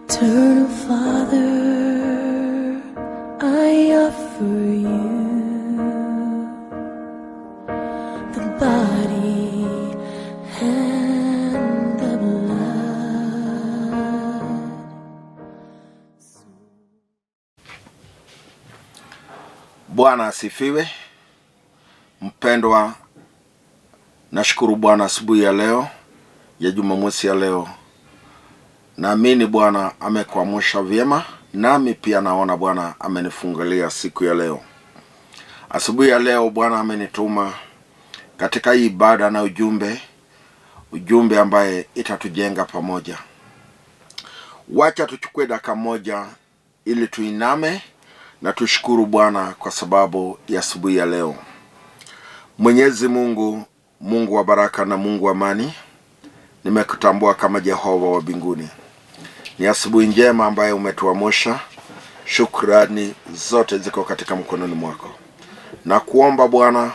Eternal Father, I offer you the body and the blood. Bwana asifiwe. Mpendwa, nashukuru Bwana asubuhi ya leo ya Jumamosi ya leo. Naamini Bwana amekuamsha vyema, nami pia naona Bwana amenifungulia siku ya leo. Asubuhi ya leo Bwana amenituma katika hii ibada na ujumbe, ujumbe ambaye itatujenga pamoja. Wacha tuchukue dakika moja ili tuiname na tushukuru Bwana kwa sababu ya asubuhi ya leo. Mwenyezi Mungu, Mungu wa baraka na Mungu wa amani, nimekutambua kama Jehova wa mbinguni. Ni asubuhi njema ambaye umetuamsha. Shukrani zote ziko katika mkononi mwako, na kuomba Bwana,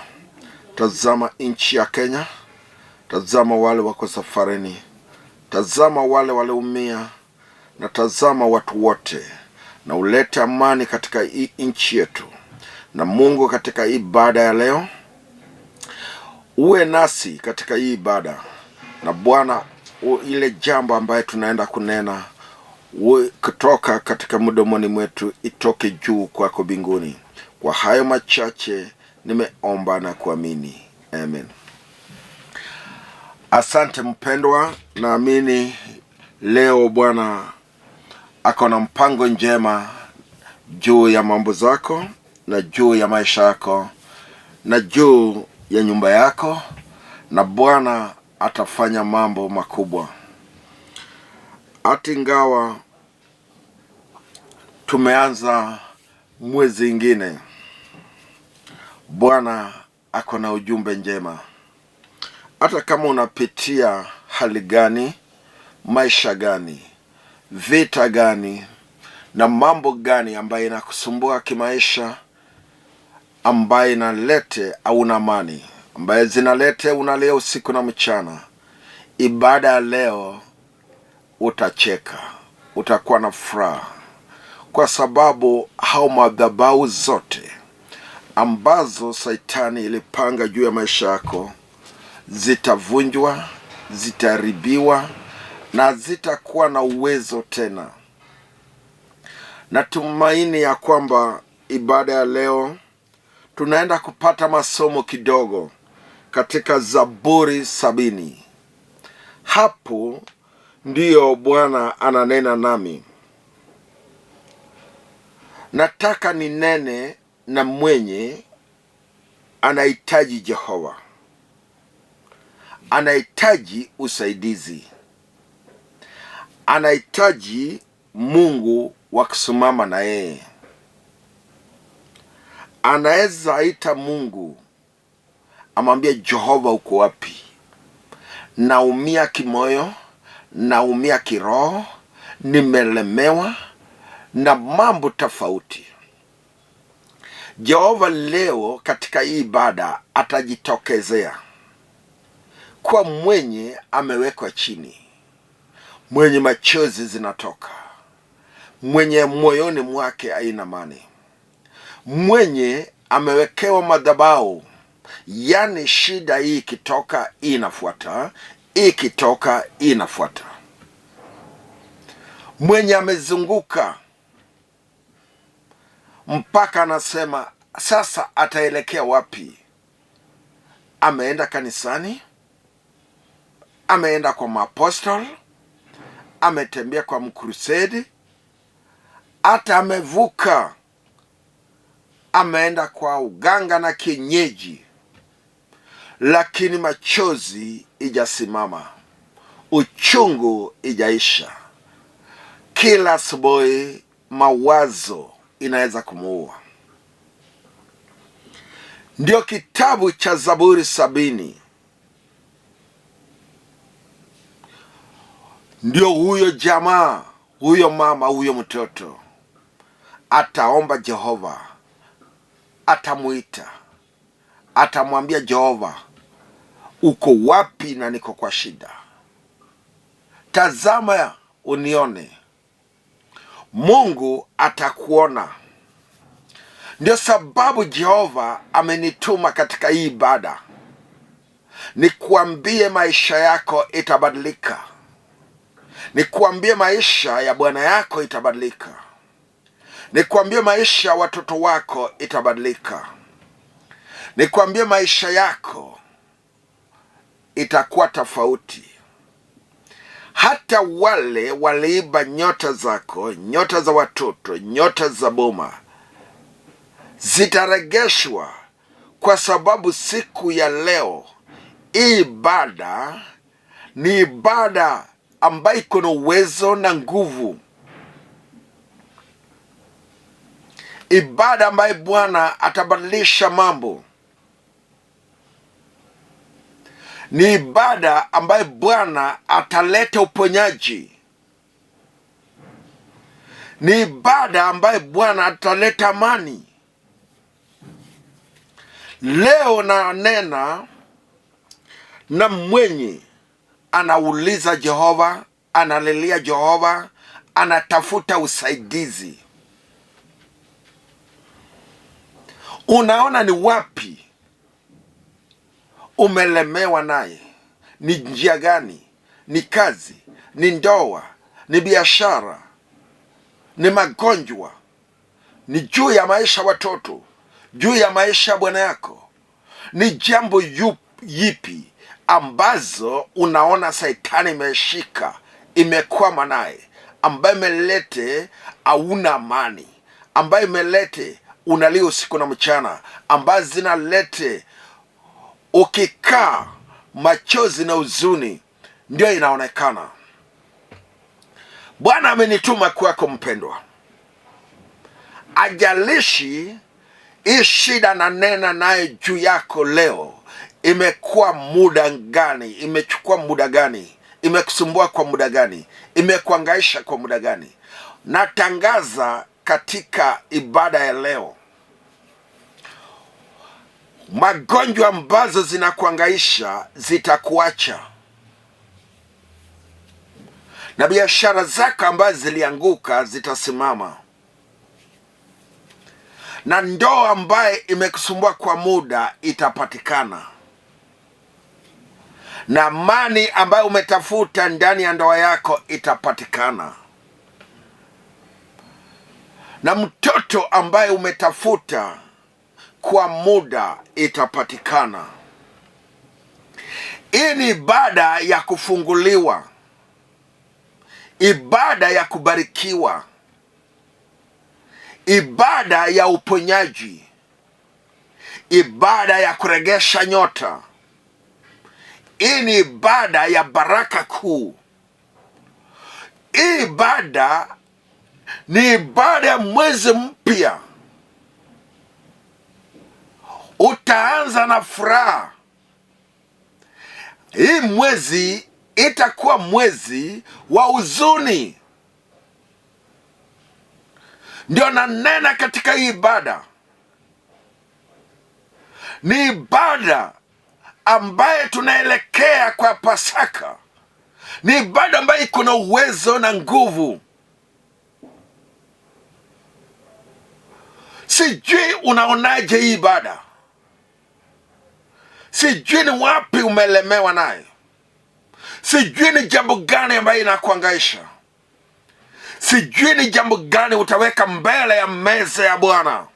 tazama nchi ya Kenya, tazama wale wako safarini, tazama wale walioumia, na tazama watu wote, na ulete amani katika hii nchi yetu. Na Mungu, katika ibada ya leo uwe nasi katika hii ibada, na Bwana, ile jambo ambaye tunaenda kunena kutoka katika mdomoni mwetu itoke juu kwako mbinguni. Kwa hayo machache nimeomba na kuamini, amen. Asante mpendwa, naamini leo Bwana ako na mpango njema juu ya mambo zako na juu ya maisha yako na juu ya nyumba yako, na Bwana atafanya mambo makubwa. Hata ingawa tumeanza mwezi ingine, Bwana ako na ujumbe njema. Hata kama unapitia hali gani, maisha gani, vita gani, na mambo gani ambayo inakusumbua kimaisha, ambaye inalete hauna amani, ambaye zinalete unalia usiku na mchana, ibada ya leo utacheka, utakuwa na furaha, kwa sababu hao madhabahu zote ambazo Saitani ilipanga juu ya maisha yako zitavunjwa, zitaharibiwa na zitakuwa na uwezo tena. Natumaini ya kwamba ibada ya leo tunaenda kupata masomo kidogo katika Zaburi 70. Hapo ndiyo Bwana ananena nami. Nataka ninene na mwenye anahitaji Jehova, anahitaji usaidizi, anahitaji Mungu wa kusimama na yeye. Anaweza ita Mungu amwambie Jehova, uko wapi? Naumia kimoyo, naumia kiroho, nimelemewa na mambo tofauti. Jehova leo katika hii ibada atajitokezea kwa mwenye amewekwa chini, mwenye machozi zinatoka, mwenye moyoni mwake haina amani, mwenye amewekewa madhabahu, yani shida hii ikitoka inafuata, ikitoka inafuata, mwenye amezunguka mpaka anasema sasa ataelekea wapi? Ameenda kanisani, ameenda kwa maapostol, ametembea kwa mkrusedi, hata amevuka, ameenda kwa uganga na kienyeji, lakini machozi ijasimama, uchungu ijaisha. Kila asubuhi mawazo inaweza kumuua. Ndio kitabu cha Zaburi 70. Ndio huyo jamaa, huyo mama, huyo mtoto ataomba Jehova, atamuita, atamwambia Jehova, uko wapi na niko kwa shida, tazama unione. Mungu atakuona. Ndio sababu Jehova amenituma katika hii ibada nikuambie maisha yako itabadilika, nikuambie maisha ya bwana yako itabadilika, nikuambie maisha ya watoto wako itabadilika, nikuambie maisha yako itakuwa tofauti. Hata wale waliiba nyota zako, nyota za watoto, nyota za boma zitaregeshwa, kwa sababu siku ya leo hii ibada ni ibada ambayo iko na uwezo na nguvu, ibada ambayo Bwana atabadilisha mambo, ni ibada ambayo Bwana ataleta uponyaji, ni ibada ambayo Bwana ataleta amani. Leo nanena na mwenye anauliza Jehova, analilia Jehova, anatafuta usaidizi. Unaona ni wapi umelemewa naye? Ni njia gani? Ni kazi? Ni ndoa? Ni biashara? Ni magonjwa? Ni juu ya maisha watoto? Juu ya maisha ya bwana yako? Ni jambo yipi ambazo unaona saitani imeshika imekwama naye, ambayo imelete hauna amani, ambayo imelete unalia usiku na mchana, ambazo zinalete ukikaa machozi na huzuni ndio inaonekana. Bwana amenituma kwako mpendwa, ajalishi hii shida nanena naye juu yako leo imekuwa muda gani, imechukua muda gani, imekusumbua kwa muda gani, imekuangaisha kwa muda gani. Natangaza katika ibada ya leo, magonjwa ambazo zinakuangaisha zitakuacha, na biashara zako ambazo zilianguka zitasimama, na ndoa ambaye imekusumbua kwa muda itapatikana, na amani ambayo umetafuta ndani ya ndoa yako itapatikana, na mtoto ambaye umetafuta kwa muda itapatikana. Hii ni ibada ya kufunguliwa, ibada ya kubarikiwa, ibada ya uponyaji, ibada ya kuregesha nyota. Hii ni ibada ya baraka kuu. Hii ibada ni ibada ya mwezi mpya. Utaanza na furaha. Hii mwezi itakuwa mwezi wa huzuni. Ndio nanena katika hii ibada, ni ibada ambaye tunaelekea kwa Pasaka, ni ibada ambayo iko na uwezo na nguvu. Sijui unaonaje hii ibada, sijui ni wapi umelemewa naye, sijui ni jambo gani ambayo inakuangaisha, sijui ni jambo gani utaweka mbele ya meza ya Bwana.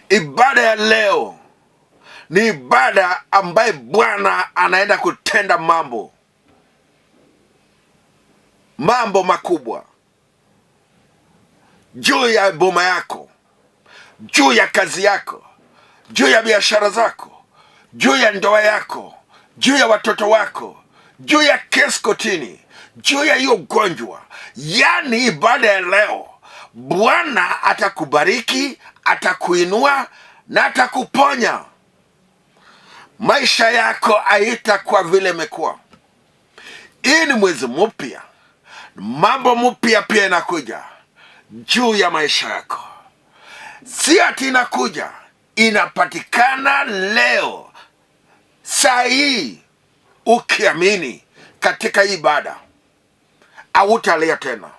Ibada ya leo ni ibada ambaye Bwana anaenda kutenda mambo makubwa juu ya boma yako, juu ya kazi yako, juu ya biashara zako, juu ya ndoa yako, juu ya watoto wako, juu ya kesi kotini, juu ya hiyo ugonjwa. Yaani ibada ya leo Bwana atakubariki, atakuinua na atakuponya. Maisha yako haitakuwa vile imekuwa. Hii ni mwezi mpya, mambo mpya pia inakuja juu ya maisha yako. Si ati inakuja, inapatikana leo saa hii. Ukiamini katika hii ibada hautalia tena.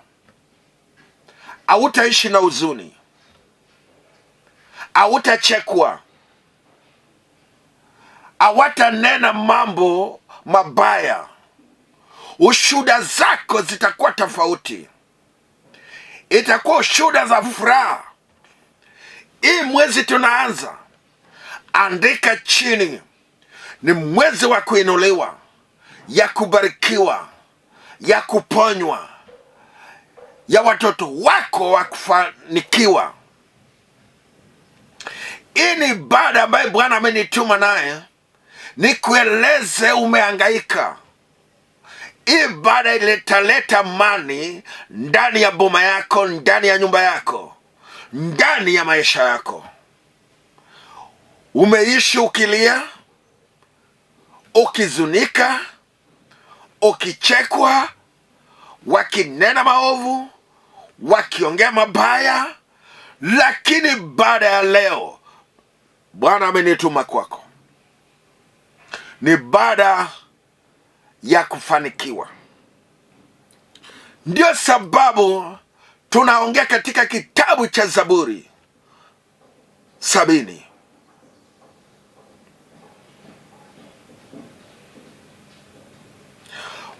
Hautaishi na huzuni, hautachekwa, hawatanena mambo mabaya. Ushuhuda zako zitakuwa tofauti, itakuwa ushuhuda za furaha. Hii mwezi tunaanza, andika chini, ni mwezi wa kuinuliwa, ya kubarikiwa, ya kuponywa, ya watoto wako wa kufanikiwa. Hii ni ibada ambayo Bwana amenituma naye nikueleze, umehangaika. Hii ibada italeta amani ndani ya boma yako, ndani ya nyumba yako, ndani ya maisha yako. Umeishi ukilia, ukizunika, ukichekwa, wakinena maovu, wakiongea mabaya, lakini baada ya leo Bwana amenituma kwako, ni baada ya kufanikiwa. Ndio sababu tunaongea katika kitabu cha Zaburi 70.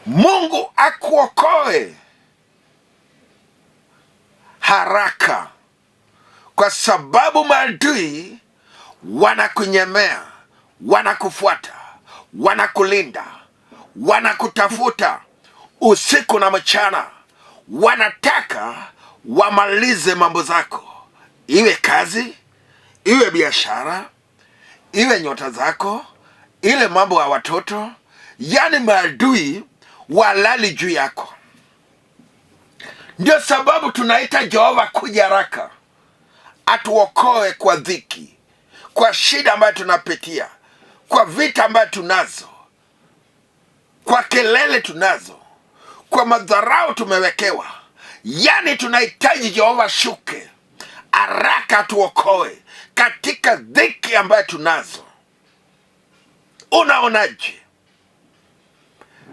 Mungu akuokoe haraka, kwa sababu maadui wanakunyemea, wanakufuata, wanakulinda, wanakutafuta usiku na mchana, wanataka wamalize mambo zako, iwe kazi, iwe biashara, iwe nyota zako, ile mambo ya watoto. Yani maadui walali juu yako. Ndio sababu tunaita Jehova kuja haraka, atuokoe kwa dhiki, kwa shida ambayo tunapitia, kwa vita ambayo tunazo, kwa kelele tunazo, kwa madharau tumewekewa. Yani tunahitaji Jehova shuke haraka, atuokoe katika dhiki ambayo tunazo. Unaonaje?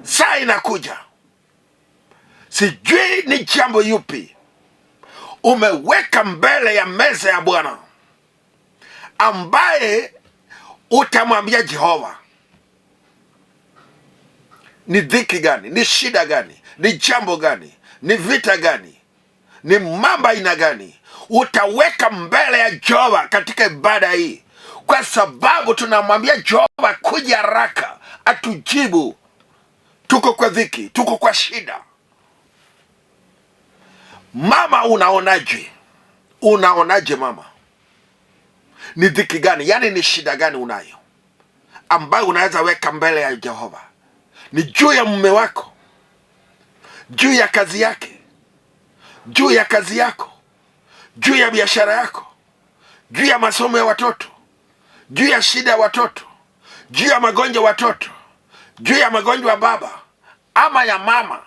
Saa inakuja, sijui ni jambo yupi umeweka mbele ya meza ya Bwana ambaye utamwambia Jehova ni dhiki gani, ni shida gani, ni jambo gani, ni vita gani, ni mambo aina gani utaweka mbele ya Jehova katika ibada hii, kwa sababu tunamwambia Jehova kuja haraka atujibu. Tuko kwa dhiki, tuko kwa shida. Mama, unaonaje? Unaonaje mama? Ni dhiki gani, yaani ni shida gani unayo ambayo unaweza weka mbele ya Jehova? Ni juu ya mume wako, juu ya kazi yake, juu ya kazi yako, juu ya biashara yako, juu ya masomo ya watoto, juu ya shida ya watoto, juu ya magonjwa ya watoto, juu ya magonjwa ya baba ama ya mama,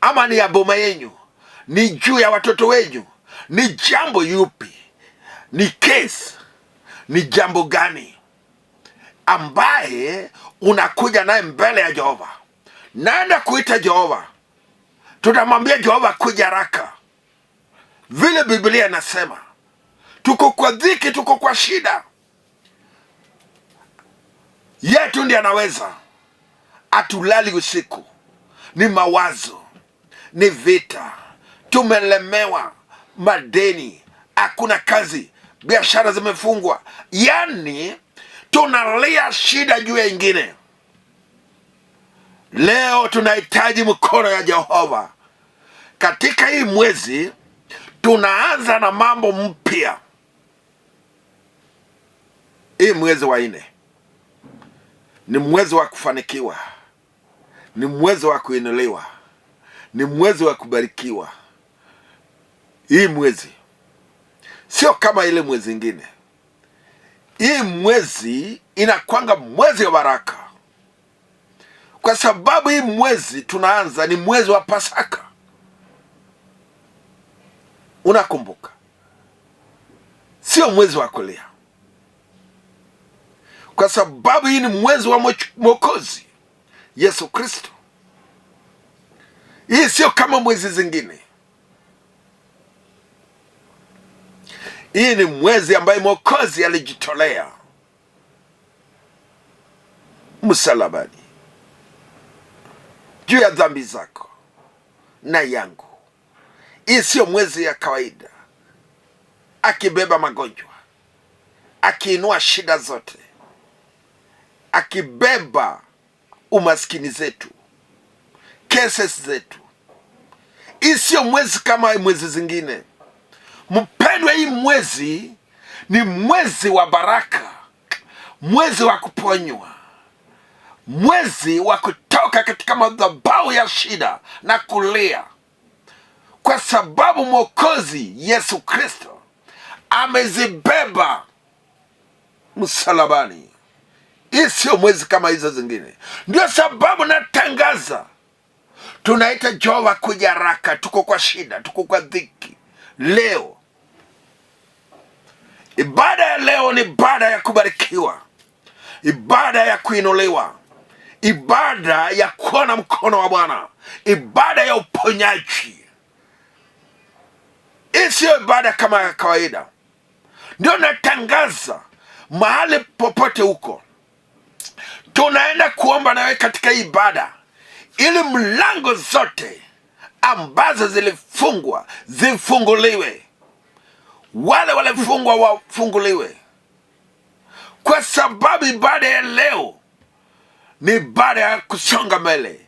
ama ni ya boma yenyu, ni juu ya watoto wenyu, ni jambo yupi, ni kesi, ni jambo gani ambaye unakuja naye mbele ya Jehova? Naenda kuita Jehova, tutamwambia Jehova kuja haraka, vile Biblia inasema. Tuko kwa dhiki, tuko kwa shida, yetu ndiye anaweza. Hatulali usiku, ni mawazo, ni vita, tumelemewa, madeni, hakuna kazi, biashara zimefungwa, yaani tunalia shida juu ya ingine. Leo tunahitaji mkono ya Jehova katika hii mwezi. Tunaanza na mambo mpya hii mwezi wa 4 ni mwezi wa kufanikiwa, ni mwezi wa kuinuliwa, ni mwezi wa kubarikiwa. Hii mwezi sio kama ile mwezi ingine. Hii mwezi inakwanga mwezi wa baraka, kwa sababu hii mwezi tunaanza ni mwezi wa Pasaka. Unakumbuka, sio mwezi wa kulia, kwa sababu hii ni mwezi wa Mwokozi Yesu Kristo. Hii sio kama mwezi zingine. Hii ni mwezi ambaye Mwokozi alijitolea msalabani juu ya dhambi zako na yangu. Hii siyo mwezi ya kawaida, akibeba magonjwa, akiinua shida zote, akibeba umaskini zetu, cases zetu. Hii sio mwezi kama mwezi zingine. Mpendwa, hii mwezi ni mwezi wa baraka, mwezi wa kuponywa, mwezi wa kutoka katika madhabahu ya shida na kulia, kwa sababu Mwokozi Yesu Kristo amezibeba msalabani. Hii sio mwezi kama hizo zingine. Ndio sababu natangaza, tunaita Jehova kuja haraka. Tuko kwa shida, tuko kwa dhiki. Leo ibada ya leo ni ibada ya kubarikiwa, ibada ya kuinuliwa, ibada ya kuona mkono wa Bwana, ibada ya uponyaji. Hii siyo ibada kama ya kawaida. Ndio natangaza mahali popote huko, tunaenda kuomba nawe katika ibada, ili mlango zote ambazo zilifungwa zifunguliwe, wale walifungwa wafunguliwe, kwa sababu ibada ya leo ni ibada ya kusonga mbele,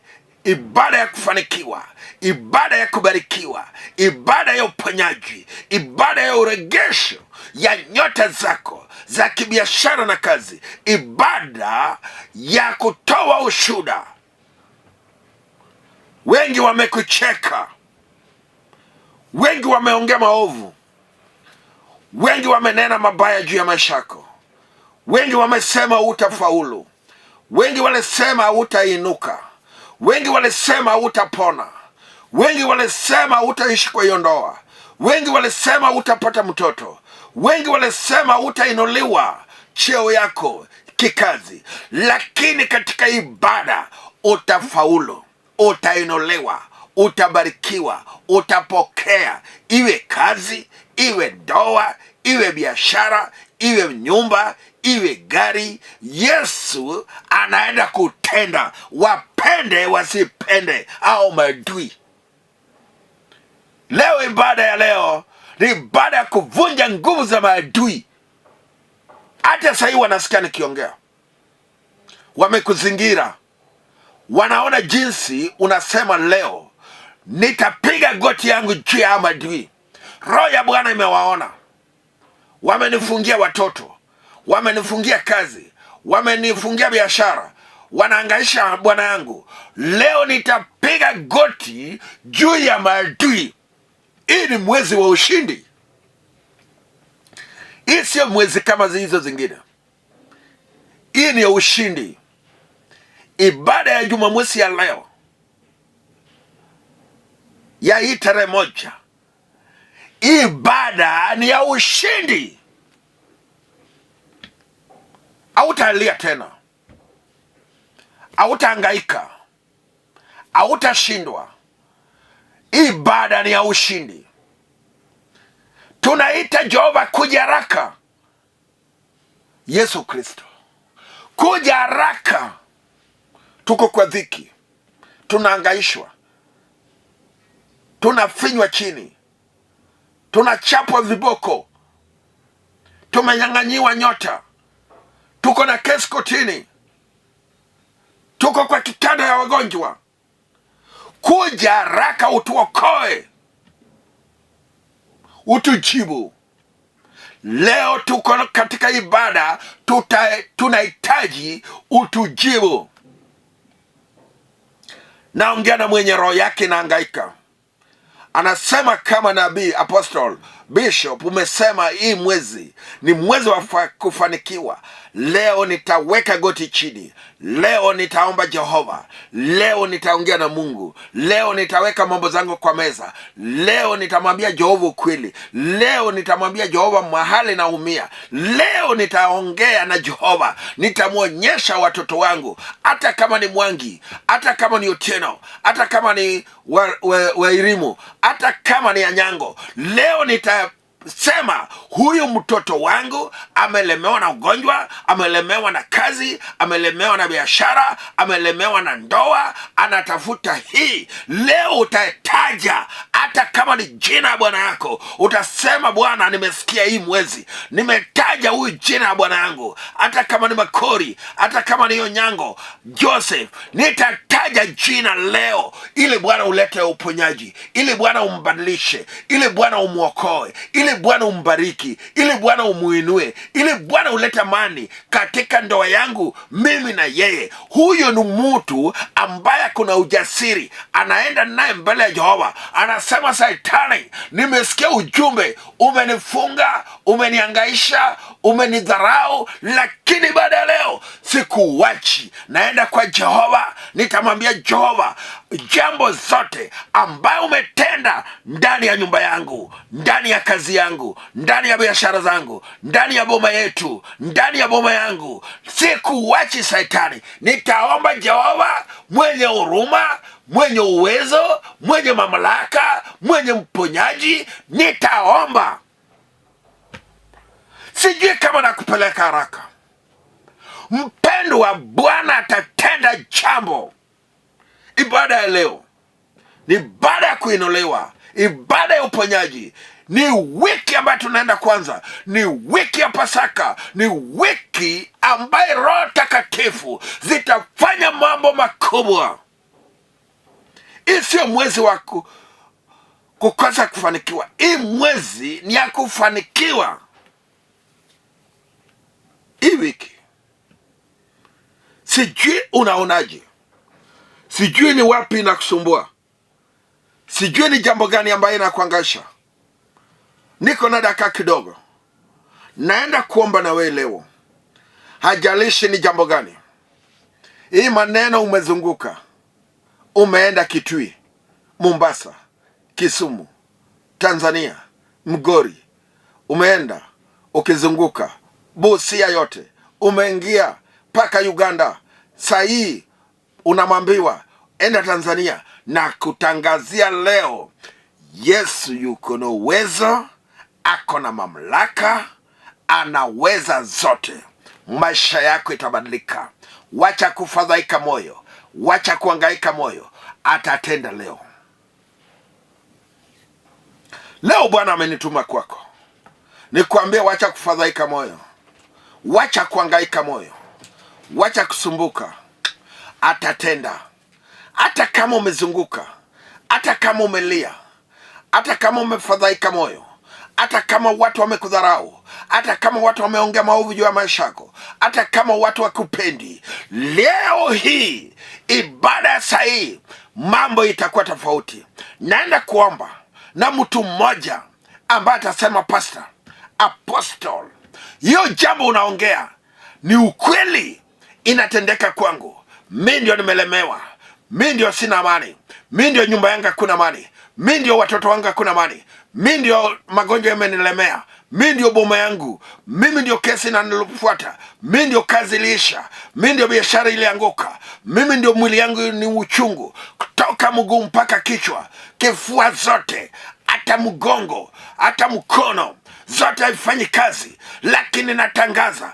ibada ya kufanikiwa, ibada ya kubarikiwa, ibada ya uponyaji, ibada ya uregesho ya nyota zako za kibiashara na kazi, ibada ya kutoa ushuhuda. Wengi wamekucheka, wengi wameongea maovu, wengi wamenena mabaya juu ya maisha yako, wengi wamesema hutafaulu, wengi walisema hutainuka, wengi walisema hutapona, wengi walisema hutaishi kwa hiyo ndoa, wengi walisema hutapata mtoto, wengi walisema hutainuliwa cheo yako kikazi, lakini katika ibada utafaulu, utainuliwa, utabarikiwa, utapokea, iwe kazi, iwe ndoa, iwe biashara, iwe nyumba, iwe gari. Yesu anaenda kutenda, wapende wasipende, au maadui. Leo ibada ya leo ni ibada ya kuvunja nguvu za maadui. Hata sahii wanasikia nikiongea, wamekuzingira, wanaona jinsi unasema leo nitapiga goti yangu juu ya maadui. Roho ya Bwana imewaona, wamenifungia watoto, wamenifungia kazi, wamenifungia biashara, wanaangaisha bwana yangu. Leo nitapiga goti juu ya maadui. Hii ni mwezi wa ushindi. Hii sio mwezi kama hizo zingine. Hii ni ya ushindi. Ibada ya Jumamosi ya leo ya hii tarehe 1, ibada ni ya ushindi. Hautalia tena, hautahangaika, hautashindwa. Ibada ni ya ushindi. Tunaita Jehova kuja haraka, Yesu Kristo kuja haraka. Tuko kwa dhiki, tunahangaishwa, tunafinywa chini, tunachapwa viboko, tumenyang'anyiwa nyota, tuko na kesi kotini, tuko kwa kitanda ya wagonjwa. Kuja haraka utuokoe, utujibu. Leo tuko katika ibada, tunahitaji utujibu. Naongea na mwenye roho yake inahangaika. Anasema kama nabii, apostle, bishop, umesema hii mwezi ni mwezi wa kufanikiwa. Leo nitaweka goti chini, leo nitaomba Jehova, leo nitaongea na Mungu, leo nitaweka mambo zangu kwa meza, leo nitamwambia Jehova ukweli, leo nitamwambia Jehova mahali naumia, leo nitaongea na Jehova, nitamwonyesha watoto wangu, hata kama ni Mwangi, hata kama ni Otieno, hata kama ni Wairimu, hata kama ni Anyango, leo Sema, huyu mtoto wangu amelemewa na ugonjwa, amelemewa na kazi, amelemewa na biashara, amelemewa na ndoa, anatafuta hii. Leo utaitaja, hata kama ni jina ya bwana yako, utasema Bwana, nimesikia hii mwezi, nimetaja huyu jina ya bwana yangu, hata kama ni Makori, hata kama ni Onyango Joseph, nitataja jina leo, ili Bwana ulete uponyaji, ili Bwana umbadilishe, ili Bwana umwokoe, ili Bwana umbariki, ili Bwana umuinue, ili Bwana ulete amani katika ndoa yangu mimi na yeye. Huyo ni mtu ambaye kuna ujasiri, anaenda naye mbele ya Jehova, anasema Saitani, nimesikia ujumbe, umenifunga, umeniangaisha, umenidharau, lakini baada ya leo sikuwachi. Naenda kwa Jehova, nitamwambia Jehova jambo zote ambayo umetenda ndani ya nyumba yangu, ndani ya kazi yangu, ndani ya biashara zangu, ndani ya boma yetu, ndani ya boma yangu, sikuwachi Saitani. Nitaomba Jehova mwenye huruma, mwenye uwezo, mwenye mamlaka, mwenye mponyaji, nitaomba. Sijui kama nakupeleka haraka. Mpendwa, Bwana atatenda jambo. Ibada ya leo ni ibada ya kuinuliwa, ibada ya uponyaji. Ni wiki ambayo tunaenda kwanza, ni wiki ya Pasaka, ni wiki ambayo Roho Takatifu zitafanya mambo makubwa. Hii sio mwezi wa kukosa kufanikiwa, hii mwezi ni ya kufanikiwa. Hii wiki sijui unaonaje, sijui ni wapi inakusumbua, sijui ni jambo gani ambayo inakuangaisha. Niko na dakika kidogo, naenda kuomba na wewe leo. Hajalishi ni jambo gani, hii maneno umezunguka, umeenda Kitui, Mombasa, Kisumu, Tanzania, Mgori, umeenda ukizunguka Busia yote, umeingia mpaka Uganda. Saa hii unamwambiwa enda Tanzania, na kutangazia leo, Yesu yuko na uwezo, ako na mamlaka, anaweza zote. Maisha yako itabadilika. Wacha kufadhaika moyo, wacha kuhangaika moyo, atatenda leo. Leo Bwana amenituma kwako nikwambie, wacha kufadhaika moyo, wacha kuhangaika moyo, wacha kusumbuka, atatenda. Hata kama umezunguka, hata kama umelia, hata kama umefadhaika moyo, hata kama watu wamekudharau, hata kama watu wameongea maovu juu ya maisha yako, hata kama watu wakupendi, leo hii ibada ya saa hii mambo itakuwa tofauti. Naenda kuomba na mtu mmoja ambaye atasema, Pastor, Apostle, hiyo jambo unaongea ni ukweli, inatendeka kwangu. Mi ndio nimelemewa, mi ndio sina amani, mi ndio nyumba yangu hakuna amani, mi ndio watoto wangu hakuna amani, mi ndio magonjwa yamenilemea, mi ndio boma yangu, mimi ndio kesi inanifuata, mi ndio kazi iliisha, mi ndio biashara ilianguka, mimi ndio mwili yangu ni uchungu kutoka mguu mpaka kichwa, kifua zote, hata mgongo, hata mkono zote haifanyi kazi, lakini natangaza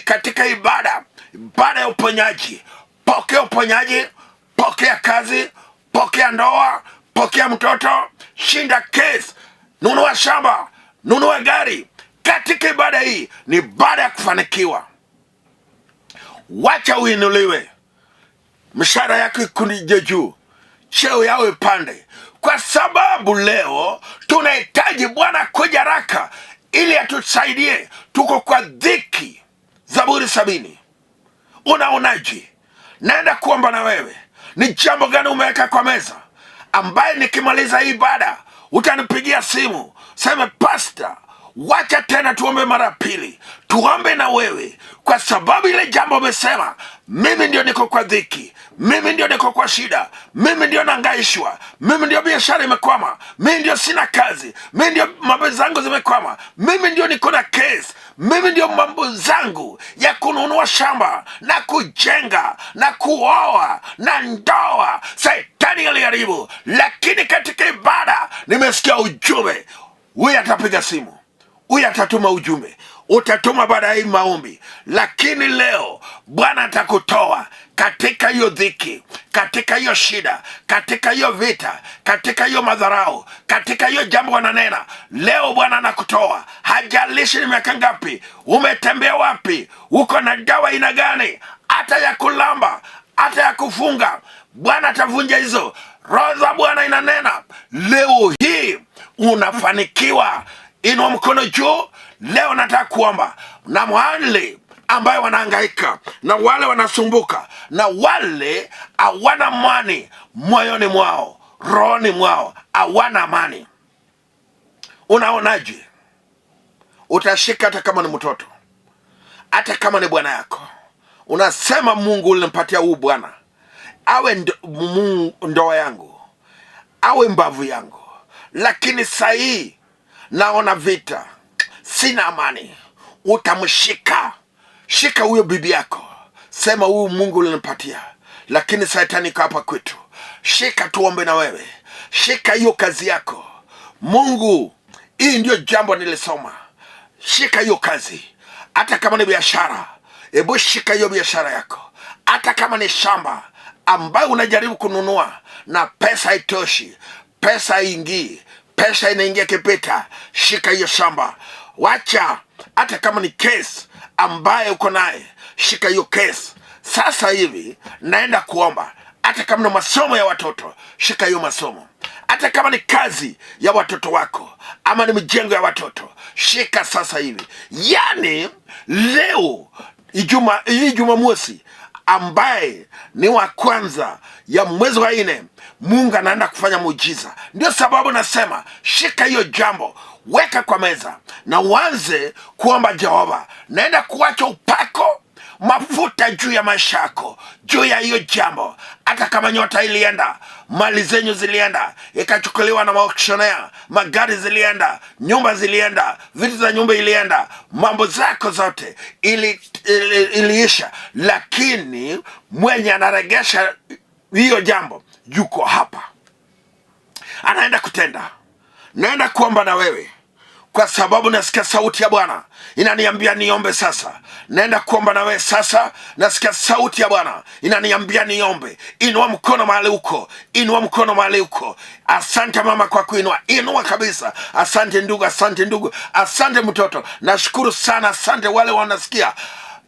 katika ibada, ibada ya uponyaji, pokea uponyaji, pokea kazi, pokea ndoa, pokea mtoto, shinda kesi, nunua shamba, nunua gari. Katika ibada hii ni ibada ya kufanikiwa. Wacha uinuliwe, mshahara yako ikuje juu, cheo yao ipande, kwa sababu leo tunahitaji Bwana kuja haraka ili atusaidie. Tuko kwa dhiki. Zaburi 70. Unaonaje? Naenda kuomba na wewe. Ni jambo gani umeweka kwa meza ambaye nikimaliza hii ibada utanipigia simu seme, Pastor, wacha tena tuombe mara pili, tuombe na wewe, kwa sababu ile jambo umesema, mimi ndio niko kwa dhiki, mimi ndio niko kwa shida, mimi ndio naangaishwa, mimi ndio biashara imekwama, mimi ndio sina kazi, mimi ndio mambo zangu zimekwama, mimi ndio niko na kesi, mimi ndio mambo zangu ya kununua shamba na kujenga na kuoa na ndoa Shetani aliharibu, lakini katika ibada nimesikia ujumbe, huyu atapiga simu. Huyu atatuma ujumbe, utatuma baada ya hii maombi, lakini leo Bwana atakutoa katika hiyo dhiki, katika hiyo shida, katika hiyo vita, katika hiyo madharau, katika hiyo jambo wananena. Leo Bwana anakutoa, hajalishi ni miaka ngapi, umetembea wapi, uko na dawa aina gani, hata ya kulamba, hata ya kufunga, Bwana atavunja hizo. Roho za Bwana inanena leo hii unafanikiwa. Inua mkono juu. Leo nataka kuomba na wale ambayo wanahangaika na wale wanasumbuka na wale hawana amani moyoni mwao, rohoni mwao hawana amani. Unaonaje? Utashika hata kama ni mtoto, hata kama ni bwana yako, unasema Mungu ulinipatia huu bwana awe ndoa yangu, awe mbavu yangu, lakini sahii naona vita, sina amani. Utamshika, shika huyo bibi yako, sema huyu Mungu ulinipatia, lakini shetani iko hapa kwetu. Shika, tuombe na wewe, shika hiyo kazi yako. Mungu, hii ndio jambo nilisoma. Shika hiyo kazi, hata kama ni biashara, hebu shika hiyo biashara yako, hata kama ni shamba ambayo unajaribu kununua na pesa haitoshi, pesa haingii, pesa inaingia kipita, shika hiyo shamba. Wacha hata kama ni case ambaye uko naye, shika hiyo case. Sasa hivi naenda kuomba, hata kama ni masomo ya watoto, shika hiyo masomo. Hata kama ni kazi ya watoto wako ama ni mijengo ya watoto, shika sasa hivi. Yani leo Ijuma, hii Jumamosi ambaye ni wa kwanza ya mwezi wa nne, Mungu anaenda kufanya muujiza. Ndio sababu nasema shika hiyo jambo, weka kwa meza na uanze kuomba Jehova. Naenda kuacha upako mafuta juu ya maisha yako, juu ya hiyo jambo. Hata kama nyota ilienda, mali zenyu zilienda, ikachukuliwa na maauctioneer, magari zilienda, nyumba zilienda, vitu za nyumba ilienda, mambo zako zote iliisha, lakini mwenye anaregesha hiyo jambo yuko hapa, anaenda kutenda. Naenda kuomba na wewe kwa sababu nasikia sauti ya Bwana inaniambia niombe sasa. Naenda kuomba na wewe sasa. Nasikia sauti ya Bwana inaniambia niombe. Inua mkono mahali uko, inua mkono mahali uko. Asante mama kwa kuinua, inua kabisa. Asante ndugu, asante ndugu, asante mtoto, nashukuru sana. Asante wale wanasikia.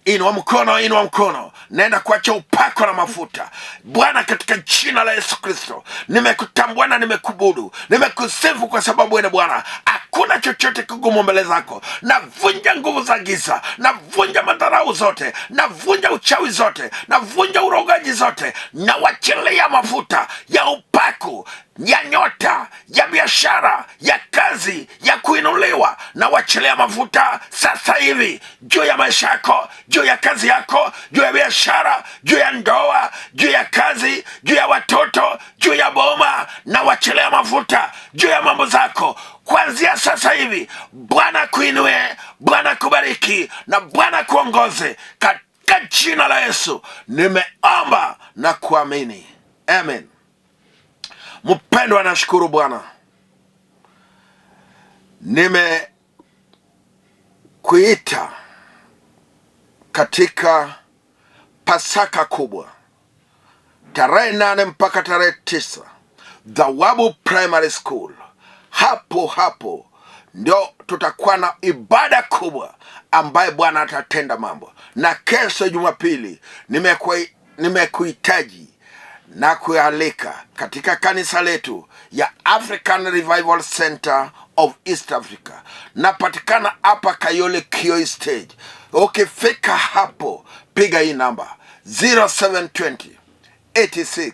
Inua mkono, inua mkono, naenda kuacha upako na mafuta. Bwana, katika jina la Yesu Kristo, nimekutambua na nimekubudu, nimekusifu kwa sababu wewe ni Bwana. Hakuna chochote kigumu mbele zako. Navunja nguvu za giza, navunja madharau zote, navunja uchawi zote, navunja urogaji zote, nawachilia mafuta ya upako ya nyota ya biashara ya kazi ya kuinuliwa, na wachilia mafuta sasa hivi juu ya maisha yako, juu ya kazi yako, juu ya biashara, juu ya ndoa, juu ya kazi, juu ya watoto, juu ya boma, na wachilia mafuta juu ya mambo zako kuanzia sasa hivi. Bwana kuinue, Bwana kubariki na Bwana kuongoze katika jina la Yesu nimeomba na kuamini, amen. Mpendwa, nashukuru Bwana, nimekuita katika Pasaka kubwa tarehe 8 mpaka tarehe 9, Thawabu Primary School. Hapo hapo ndio tutakuwa na ibada kubwa ambaye Bwana atatenda mambo. Na kesho Jumapili nimekuhitaji na kualika katika kanisa letu ya African Revival Center of East Africa. Napatikana hapa Kayole Kioi Stage. Ukifika hapo piga hii namba 0720 86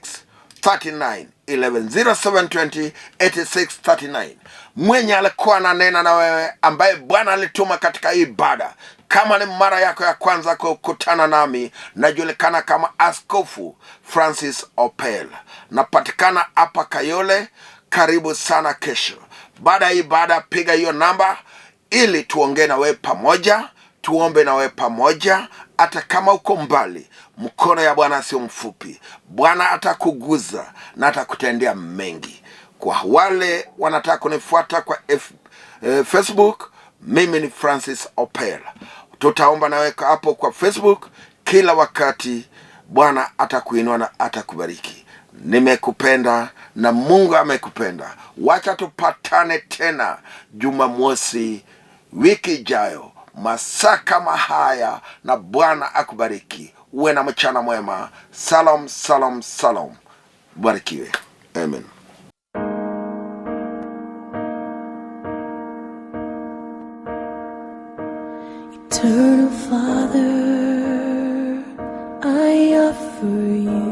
39 11, 0720 86 39. Mwenye alikuwa ananena na wewe ambaye Bwana alituma katika hii ibada, kama ni mara yako ya kwanza kukutana nami, najulikana kama Askofu Francis Opel, napatikana hapa Kayole. Karibu sana kesho baada ya ibada, piga hiyo namba ili tuongee na wewe pamoja, tuombe na wewe pamoja. Hata kama uko mbali, mkono ya Bwana sio mfupi. Bwana atakuguza na atakutendea mengi. Kwa wale wanataka kunifuata kwa Facebook, Mimi ni Francis Opel. Tutaomba nawe hapo kwa Facebook kila wakati. Bwana atakuinua na atakubariki. Nimekupenda na Mungu amekupenda. Wacha tupatane tena Jumamosi wiki ijayo masaa kama haya, na Bwana akubariki. Uwe na mchana mwema. Salam, salam, salam. Barikiwe. Amen. Eternal Father, I offer you.